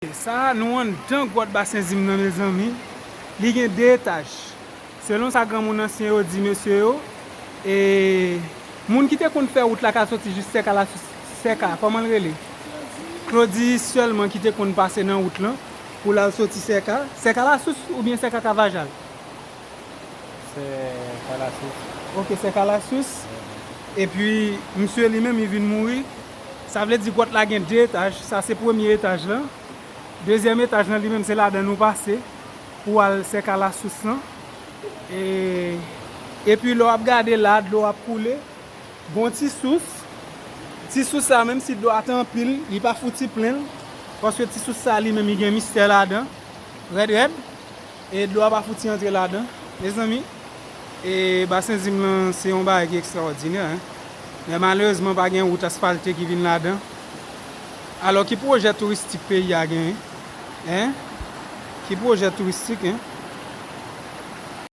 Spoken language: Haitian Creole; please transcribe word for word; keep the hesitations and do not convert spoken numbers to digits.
Sa, nou anndan gwòt Basen Zim nan, mezanmi. Li gen de etaj. Selon sa granmoun ansyen yo di mesye yo, e moun ki te konn fè wout la ka soti jis Sèka Lasous, Sèka, kòman l rele? Klodi sèlman ki te konn pase nan wout lan pou l al soti Sèka. Sèka Lasous oubyen Sèka Kavajal? Sèka Lasous. Ok, Sèka Lasous. Epi, misye li menm, li vin mouri. Sa vle di gwòt la gen de etaj. Sa se premye etaj lan. Dezyèm etaj lan, li menm, se ladan nou pase pou al Sèka Lasous lan. E, epi, lè w ap gade la, dlo ap koule. Gon ti sous. Ti sous sa, menm si dlo a te anpil, li pa fouti plen l. Paske ti sous sa, li menm, li gen mistè ladan. Rèd, rèd. E dlo a pa fouti antre ladan. Mezanmi, e Basen Zim lan, se yon bagay ki ekstraòdinè, en. Men malerezman, pa gen wout asfalte ki vin ladan. Alò, ki pwojè touristik peyi a genyen? En? Ki pwojè touristik, en?